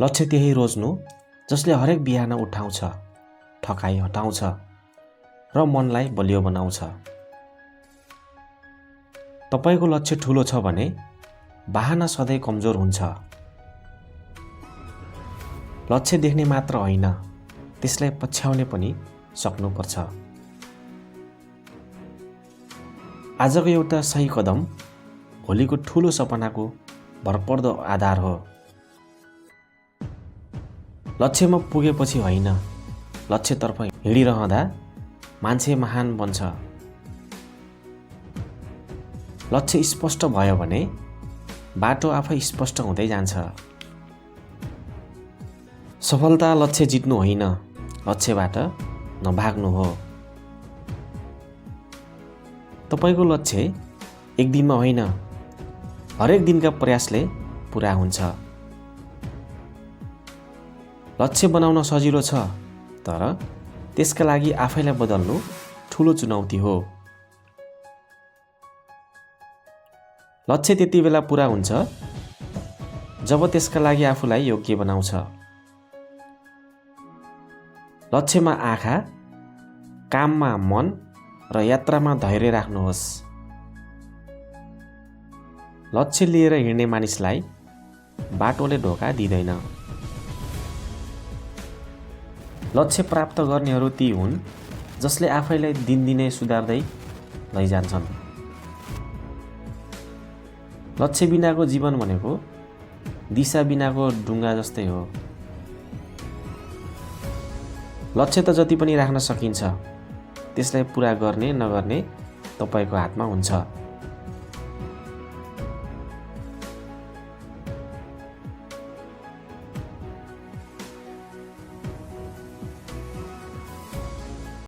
लक्ष्य त्यही रोज्नु जसले हरेक बिहान उठाउँछ, ठकाइ हटाउँछ र मनलाई बलियो बनाउँछ। तपाईको लक्ष्य ठुलो छ भने बाहना सधैँ कमजोर हुन्छ। लक्ष्य देख्ने मात्र होइन, त्यसलाई पछ्याउने पनि सक्नुपर्छ। आजको एउटा सही कदम भोलिको ठुलो सपनाको भरपर्दो आधार हो। लक्ष्यमा पुगेपछि होइन, लक्ष्यतर्फ हिँडिरहँदा मान्छे महान बन्छ। लक्ष्य स्पष्ट भयो भने बाटो आफै स्पष्ट हुँदै जान्छ। सफलता लक्ष्य जित्नु होइन, लक्ष्यबाट नभाग्नु हो। तपाईको लक्ष्य एक दिनमा होइन, हरेक दिनका प्रयासले पुरा हुन्छ। लक्ष्य बनाउन सजिलो छ, तर त्यसका लागि आफैलाई बदल्नु ठुलो चुनौती हो। लक्ष्य त्यति बेला पुरा हुन्छ जब त्यसका लागि आफूलाई योग्य बनाउँछ। लक्ष्यमा आँखा, काममा मन र यात्रामा धैर्य राख्नुहोस्। लक्ष्य लिएर हिँड्ने मानिसलाई बाटोले धोका दिँदैन। लक्ष्य प्राप्त गर्नेहरू ती हुन् जसले आफैलाई दिनदिनै सुधार्दै लैजान्छन्। लक्ष्य बिनाको जीवन भनेको दिशा बिनाको डुङ्गा जस्तै हो। लक्ष्य त जति पनि राख्न सकिन्छ, त्यसलाई पुरा गर्ने नगर्ने तपाईको हातमा हुन्छ।